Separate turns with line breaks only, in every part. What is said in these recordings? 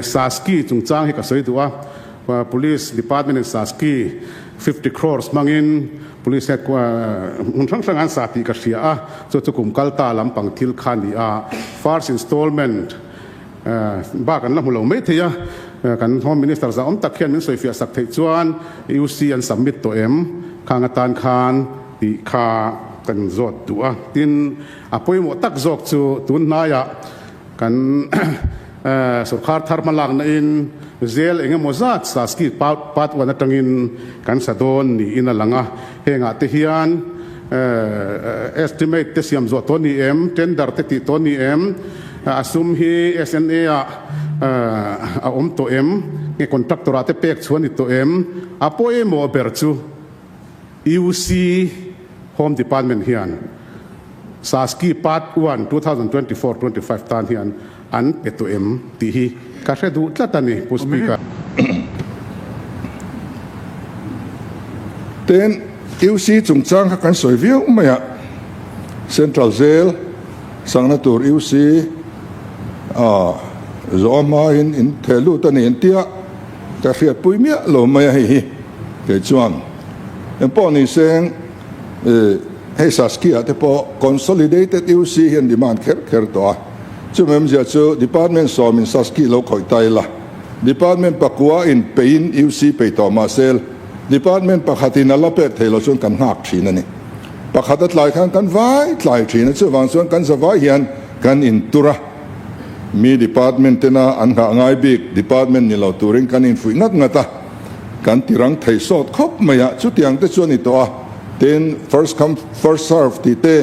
Saski chungchang hi ka sawi duh a, Police Department in Saski 50 crores hmangin Police headquarter hmun hrang hrang an sa tih ka hria a, chu chu kum kal ta lampang thil kha a ni a, first installment bak an la hmu lo mai thei a, kan Home Minister zahawm tak hian min sawifiah sak theih chuan UC an submit tawh em khang atan khan tih kha kan zawt duh a, tin a pawimawh tak zawk chu tun hnaiah Kan sorkar thar hmalakna in zel eng emaw zat Saski part one atangin kan sa dawn niin a lang a, hengah te hian estimate te siam zawh tawh ni em, tender te tih tawh ni em, a sum hi SNA ah a awm tawh em, nge contractor ah te pek chhuah a ni tawh em, a pawimawh ber chu UC Home Department hian Saski Part 1 2024 25 tan hian an pe tawh em tih hi ka hre duh tlat a ni, Pu Speaker.
Tin, UC chungchang kha kan sawi viau mai a, Central Jail sangna tur UC a zawh hmain in theh lut a ni an tia, ka hriatpui miah lo mai a hei hi kei chuan engpawh ni seng hei Saskia te pawh consolidated UC hian demand kher kher tawh a, chumi awmzia chu department sawmin Saski lo khawih ta ila, department pakua in peiin UC pei tawh mahse department pakhatin a la pek thei lo chuan kan nghak thin a ni. Pakhat a tlai khan kan vai tlai thin a, chuvang chuan kan zavai hian kan intur a. Mi department tena an nghah ngai bik department ni lo turin kan infuih ngat ngat a, kan ti rang thei sawt khawp mai a, chutiang te chu a ni tawh a, tin first come first serve tih te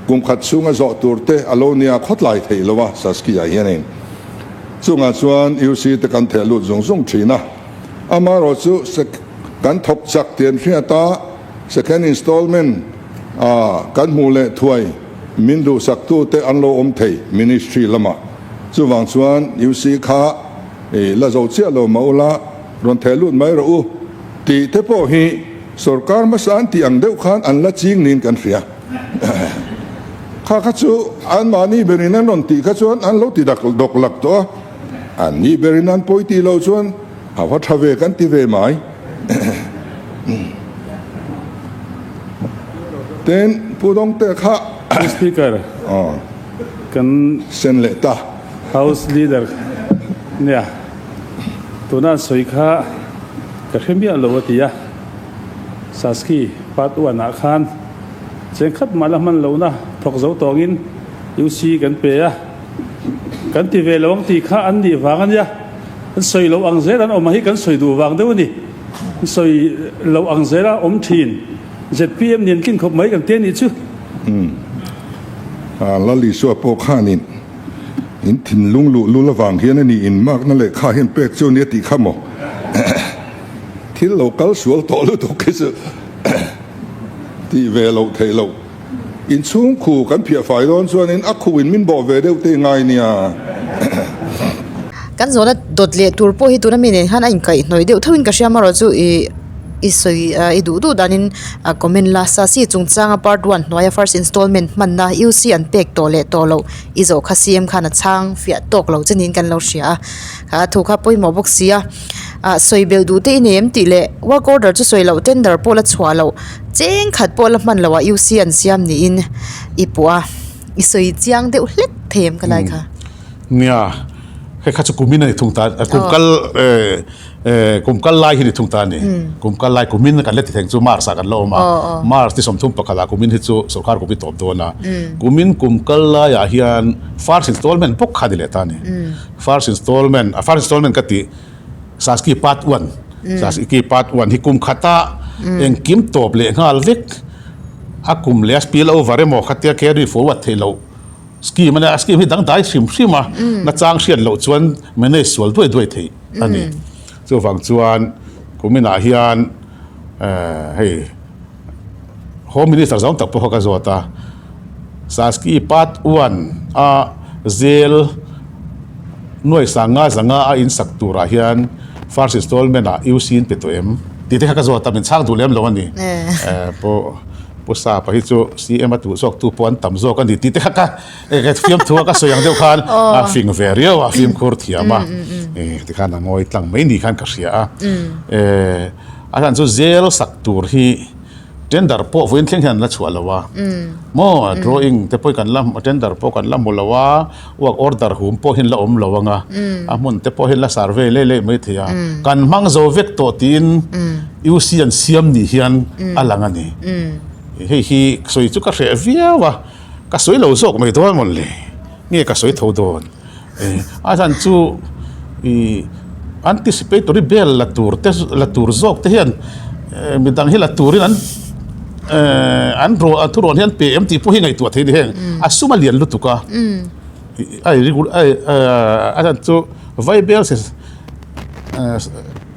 kum khat chhunga zawh tur te a lo nia khawtlai theih lo a, Saskia hianin chungah chuan UC te kan theh lut zung zung thin a, amaherawhchu kan thawk chak tih an hriat a, second installment a kan hmuh leh thuai. Min duhsaktute an lo awm thei ministry lamah. Chuvang chuan UC kha i la zo chiah lo mah ula, rawn theh lut mai rawh u tih te pawh hi sorkar hmasa an tih ang deuh khan an la ching niin kan hria. Kha kha chu anmahni berin an rawn tih kha chuan an lo ti dak dawk lak tawh a, anni berin an pawi tih loh chuan a va tha ve kan ti ve mai. Tin, Pu Dawngte kha.
Pu Speaker, kan.
Sen leh ta.
House Leader nia, tuna an sawi kha ka hre miah lo a ti a. Saski part one ah khan chengkhat mah la hman lohna thawk zo tawngin UC kan pe a, kan ti ve lo ang tih kha an nih vang a nia. An sawi loh ang zel an awm a hi kan sawi duh vang deuh a ni. An sawi loh ang zela awm thin. ZPM nen tlin khawp mai kan ti a nih chu.
Umm. Lal Isua pawh khanin in thinlung luh lul avang hian a ni in makna lehkha hian pek chu a nia tih kha maw? Thil lo kal sual tawh lutuk hi chu tih ve loh theih loh. Inchhung khu kan phiah fai dawn chuanin a khu in min bawh ve deuh te ngai nia.
Kan zawhna dawt leh tur pawh hi tuna mi nen khan a inkaihhnawih deuh theuhin ka hria amarawh chu ih i sawi ah i duh duh danin a comment la sa si chungchanga part one hnuaia first installment hmanna UC an pek tawh leh tawh loh i zawh kha CM khan a chhang fiah tawk lo che niin kan lo hria a kha thu kha pawimawh bawk si a ah sawi belh duh te i nei em tih leh work order chu sawi loh tender pawh la chhuah loh. Cheng khat pawh la hman loh ah UC an siam niin i puh a, i sawi chiang deuh hlek thei em ka lai kha?
Nia, hei kha chu kumin a ni thung ta, kum kal kum kal lai hi ni thung ta a ni. Kum kal lai kumin kan la ti theng chu March ah kan la awm a, March ni 31 ah kumin hi chu sorkar kum hi tawp dawn a. Kumin kum kal laiah hian first installment bawk kha a ni leh ta a ni. First installment, a first installment ka tih Saski part 1, Saski part 1 hi kum khata engkim tawp leh nghal vek a kum leh a spill over emaw khatia carry forward theih loh scheme a nia, a scheme hi dangdai hrim hrim a, nachang hriat loh chuan manage sual duai duai theih a ni. Chuvang chuan kuminah hian hei Home Minister zawng tak pawh kha ka zawt a, Saski part 1 a zel Nuai sanga zanga a in sak turah hian first installment ah UC in pe tawh em? Tih te kha ka zawt a, min chhang duh lem lo a ni. Pu Pu Sapa hi chu CM a tuh zawk tu pawh an tam zawk a ni tih te kha ka fiamthu a ka sawi ang deuh khan a fing ve riau a, fimkhur thiam a, tikhan a ngawi tlang mai ni khan ka hria a. A hlan chu zel sak tur hi tender pawh vawiin thleng hian an la chhuah lo a, maw drawing te pawh hi kan la tender pawh kan la hmu lo a, work order hum pawh hi an la awm lo ang a, a hmun te pawh hi an la survey leh leh mai thei a, kan hmang zo vek tawh tiin UC an siam ni hian a lang a ni. Hei hi sawi chu ka hreh viau a, ka sawi lo zawk mai dawn mawn le, nge ka sawi tho dawn. A chhan chu ih anticipatory bail la tur te la tur zawk te hian midang hi la turin an an rawn an thurawn hi an pe em tih pawh hi ngaihtuah thei a ni heng a sum a lian lutuk a a a chhan chu vaibel se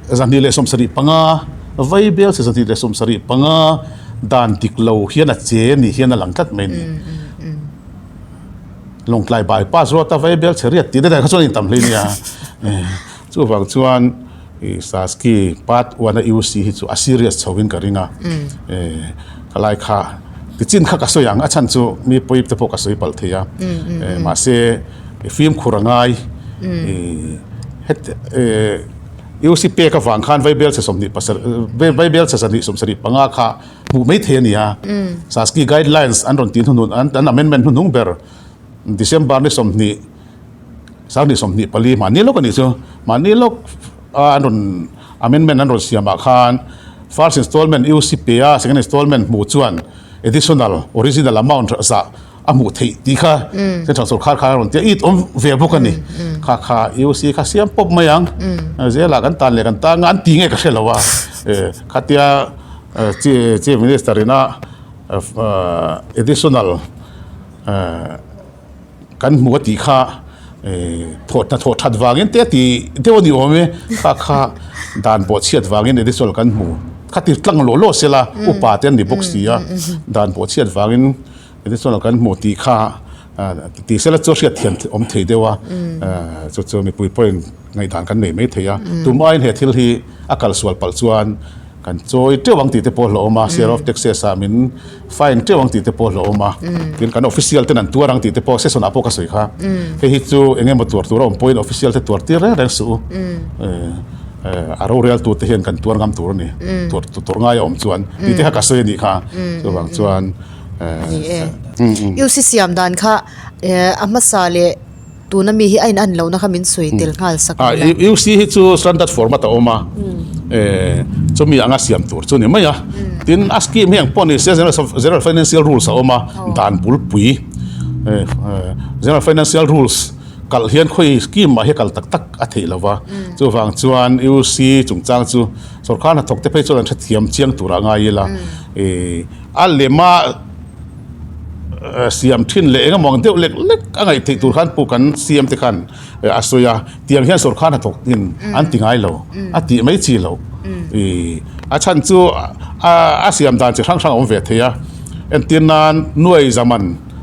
275 vaibel se 275 dan dik lo hian a che ni hian a lang tlat mai a ni. Lawngtlai bypass road a vai bel chhe riat tih daih kha chuan a intam hle nia. Chuvang chuan i Saski part one a UC hi chu a serious chho in ka ring a. Khalai kha tichin kha ka sawi ang a chhan chu mi pawi te pawh ka sawi palh thei a. Mahse fimkhur a ngai het UC pek avang khan vai bel chhe 27 vai bel chhe 275 kha Hmuh mai thei a ni a. Saski guidelines an rawn tih hnuhnun an amendment hnuhnung ber December ni 20 sang 24 mahni lawk a nih chu. Mahni lawk a an rawn amendment an rawn siam ah khan first installment UC pe a second installment hmuh chuan additional original amount zah a hmuh theih tih kha Central sorkar khan a rawn ti a, it awm ve bawk a ni. Kha kha UC kha siam pawp mai ang. Zelah kan tan leh kan tan nga an ti nge ka hre lo a. Khatia Chief Minister ina additional kan hmu a tih kha thawh hnathawh that vangin te a ti deuh a ni awm e. Kha kha dan bawhchhiat vangin additional kan hmu. Kha ti tlang lawh lawh sela upa te an ni bawk si a, dan bawhchhiat vangin additional kan hmu tih kha ti sela chu a hriat thiam awm thei deuh a. Chu chu mipui pawhin ngaihdan kan nei mai thei a. Tumaiin he thil hi a kalsual palh chuan Kan chawi teuh ang tih te pawh hlauhawm a, Share of Taxes ah min fine teuh ang tih te pawh hlauhawm a, tin kan official ten an tuar ang tih te pawh session ah pawh ka sawi kha. Hei hi chu eng emaw tuar tur a awm pawhin official te tuar tir reng reng suh u. A rorel tur te hian kan tuar ngam tur a ni, tuar tur ngai a awm chuan tih te kha ka sawi a nih kha. Chuvang chuan.
Ni e. UC siam dan kha a hmasa leh. Tuna mi hi a in an lohna kha min sawi tel nghal sak
a nia. UC hi chu standard format a awm a, chumi anga siam tur chu ni mai a. Tin a scheme hi engpawh ni se General Financial Rules a awm a, dan bulpui General Financial Rules kalh hian khawi scheme mah hi a kal tak tak a theih lo va. Chuvang chuan UC chungchang chu sorkar hnathawk te phei chuan an hrethiam chiang turah ngai ila. A lema siam thin leh eng emaw ang deuh lek lek a ngaih theih tur khan pu kan CM te khan a sawi a, tiang hian sorkar hnathawk in an ti ngai lo, a tih mai chi lo. Ih a chhan chu a siam dan chi hrang hrang a awm ve thei a, entir nan nuai zaman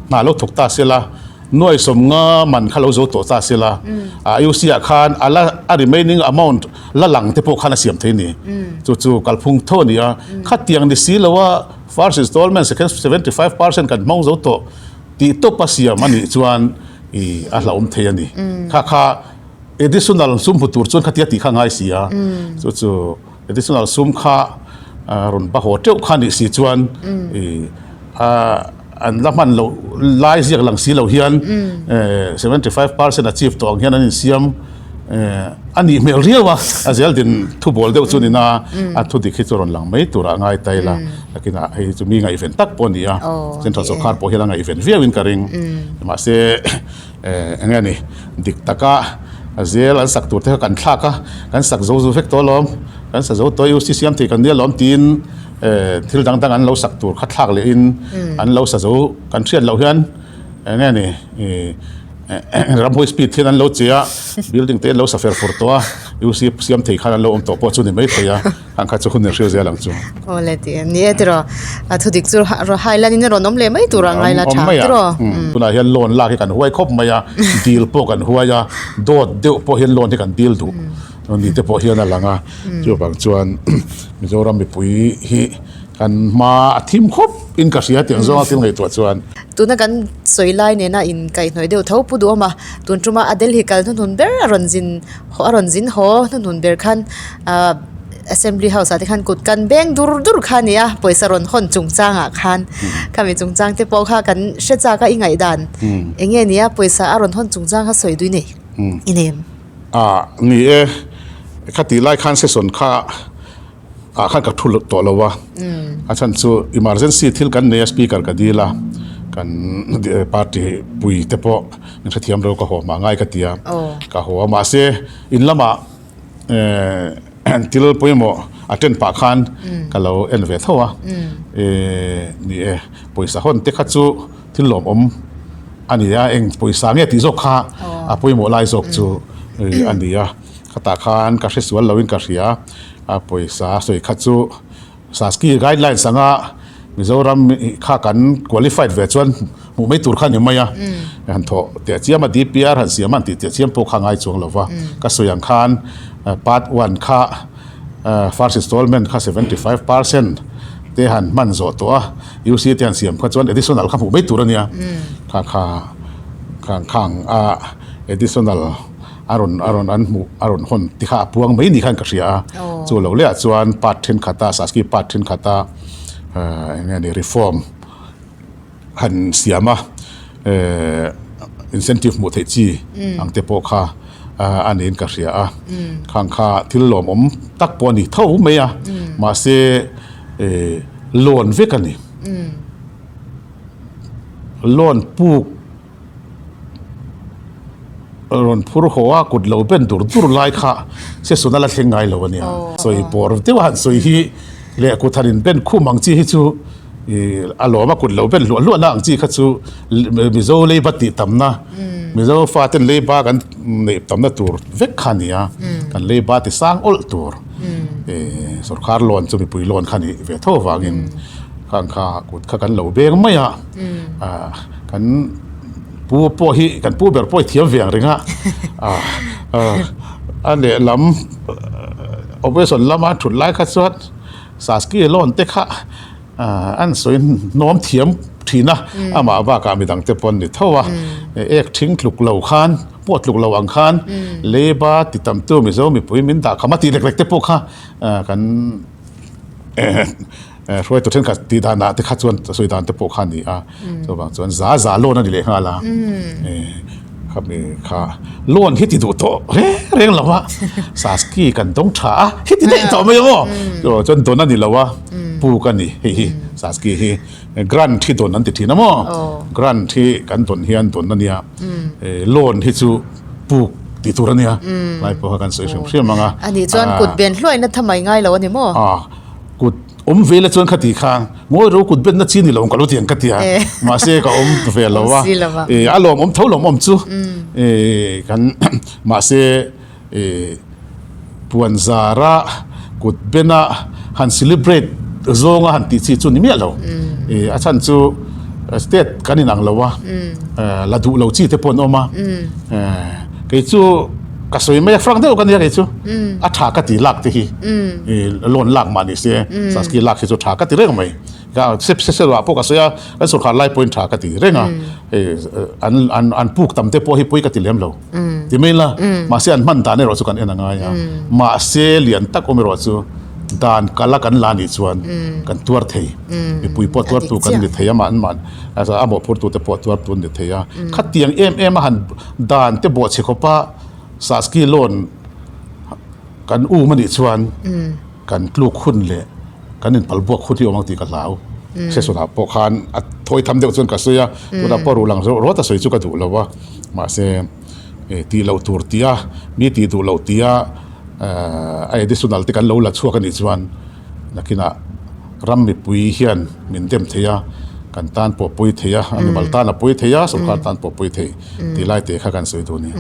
hna lo thawk ta se la, nuai sawmnga man kha lo zo tawh ta se la, a UC ah khan a la a remaining amount la lang te pawh khan a siam thei a ni. Chu chu kalphung tho a ni a, khatiang ni si lo a. First installment second 75% kan hmang zo tawh tih tawp a siam a nih chuan ih a hlauhawm thei a ni. Kha kha additional sum hmu tur chuan khatia tih kha ngai si a, chu chu additional sum kha rawn ba haw teuh kha nih si chuan ih a an la hman loh lai ziak lang si lo hian 75% achieve tawh ang hian an insiam. A nih hmel riau a, a zel din thu bawl deuh chu ni na, a thu dik hi chu rawn lang mai turah a ngai ta ila, takinah hei hi chu mi ngaihven tak pawh a ni a, Central Sorkar pawh hian a ngaihven viauin ka ring, mahse eng nge ni dik taka a zel an sak tur te kha kan thlak a, kan sak zo zo vek tawh alawm, kan sa zo tawh a UC siam thei kan nia alawm tiin thil dang dang an lo sak tur kha thlak lehin an lo sa zo kan hriat loh hian eng nge ni. Ramhuai speed hian an lo che a, building te an lo sa fer fur tawh a, UC siam thei khan an lo awm tawh pawh chu ni mai thei a, khang kha chu hun in hriat zel ang chu.
Aw le ti em ni e tiraw, a thu dik chu highland in a rawn awm leh mai tur ang ngaila tha tiraw.
Tunah hian loan lak hi kan huai khawp mai a, dil pawh kan huai a, dawt deuh pawh hian loan hi kan dil duh ni te pawh hian a lang a, chuvang chuan Mizoram mipui hi. Kan hma a thim khawp in ka hria tiang zawnga thil ngaihtuah chuan.
Tuna kan sawi lai nena inkaihhnawih deuh tho pu duh awm a, tun tuma a Delhi kal hnuhnun ber a rawn zin a rawn zin haw hnuhnun ber khan ahh Assembly House ah te khan kut kan beng dur dur kha a ni a, pawisa rawn hawn chungchangah khan khami chungchang te pawh kha kan hre chak a i ngaihdan eng nge ni a pawisa a rawn hawn chungchang kha sawi dui nei i nem.
Ah ni e, khatih lai khan session kha. ah khan ka thu tawh lo a, a chhan chu emergency thil kan nei a speaker ka dil a, kan party pui te pawh min hrethiam lo ka haw hma ngai ka ti a, ka haw a mahse in lamah eh thil pawimawh attend pah khan ka lo en ve tho a, eh ni e pawisa hawn te kha chu thil lawmawm a ni a, eng pawisa nge tih zawk kha a pawimawh lai zawk chu a ni a. Khatah khan ka hre sual loin ka hria, a pawisa a sawi kha chu Saski guidelines anga Mizoram kha kan qualified ve chuan hmuh mai tur kha a ni mai a, han thawh teh chiam a DPR han siam a han tih teh chiam pawh kha a ngai chuang lo va, ka sawi ang khan part one kha first installment kha 75% te han hman zawh tawh a, UC te han siam kha chuan additional kha hmuh mai tur a nia, kha kha khang a additional. A rawn a rawn an hmuh a rawn hawn ti kha a puang mai ni khan ka hria a, chu lo lehah chuan part thenkhat a Saski part thenkhat a eng nge ni reform han siam a eh incentive hmuh theih chi ang te pawh kha a niin ka hria a, khang kha thil lawmawm tak pawh a ni tho mai a, mahse eh loan vek a ni, loan puk. Rawn phur haw a kut lo ben dur dur lai kha session a la thleng ngai lo a nia. Sawi pawr deuh a han sawi hi leh kut han in ben khum ang chi hi chu ih a lawm a kut lo ben hluah hluah na ang chi kha chu Mizo leiba tih tamna Mizo faten leiba kan neih tamna tur vek kha a ni a, kan leiba ti sang awlh tur ih sorkar loan chu mipui loan kha a nih ve tho avangin khang kha kut kha kan lo beng mai a. Kan pu pawh hi kan pu ber pawh hi thiam ve ang reng a, a lehlam operation lama thut lai kha chuan Saski loan te kha an sawi hnawm thiam thin a, amah bakah midang te pawh an ni tho a, ek thing tluk lo khan pawh tluk lo ang khan leiba ti tamtu Mizo mipui min dah kham a tih lek lek te pawh kha kan. Hruaitu thenkhat tih danah te kha chuan sawi dan te pawh kha a ni a, chuvang chuan za za loan a ni leh nghal a, khami kha loan hi ti duh tawh reng reng lo a, Saski kan dawng tha a, hi ti daih tawh mai ang aw, chuan dawn a ni lo a, puk a ni hei hi Saski hi grant hi dawn an ti thin a maw, grant hi kan dawn hian dawn a nia, loan hi chu puk tih tur a nia, lai pawh kha kan sawi hrim hrim ang a.
A nih chuan kut ben hluaina tha mai ngai lo a ni maw?
Kut awm ve la chuan khati kha ngawi ro kut benna chi ni lo ka lo ti ang ka ti a, mahse ka awm ve lo a, e a lawm awm tho lawm awm chu e kan mahse e puan zara kut bena han celebrate zawnga han tih chi chu ni miah lo, e a chhan chu state kan inang lo a, la duh lo chi te pawh an awm a, e kei chu. Ka sawi mai a, frank deuh ka nia kei chu. A tha ka ti lak te hi. I loan lak mah ni se, Saski lak hi chu tha ka ti reng mai. Ka sep se se ah pawh ka sawi a, kan sorkar lai pawhin tha ka ti reng a. Hei an an an puk tam te pawh hi pawi ka ti lem lo. Ti mai la, mahse an hman dan erawh chu kan en a ngai a. Mahse lian tak awm erawh chu dan kala kan la nih chuan kan tuar thei. Mipui pawh tuartu kan ni thei a, mah an mah a mawhphurtu te pawh tuartu an ni thei a. Khatiang em em a han Dan te bawhchhe khawpa Saski loan kan um anih chuan kan tluk hun leh kan inpalbuak hun hi awm ang tih ka hlau. Session ah pawh khan a thawi tham deuh chuan ka sawi a, tunah pawh ruh lang rawt a sawi chu ka duh lo a, mahse tih loh tur tih a, mi tih duh loh tih a a additional te kan lo la chhuak anih chuan Nakinah ram mipui hian min dem thei a, kan tan pawh pawi thei a, a mimal tan a pawi thei a, sorkar tan pawh pawi thei tih lai te kha kan sawi duh a ni.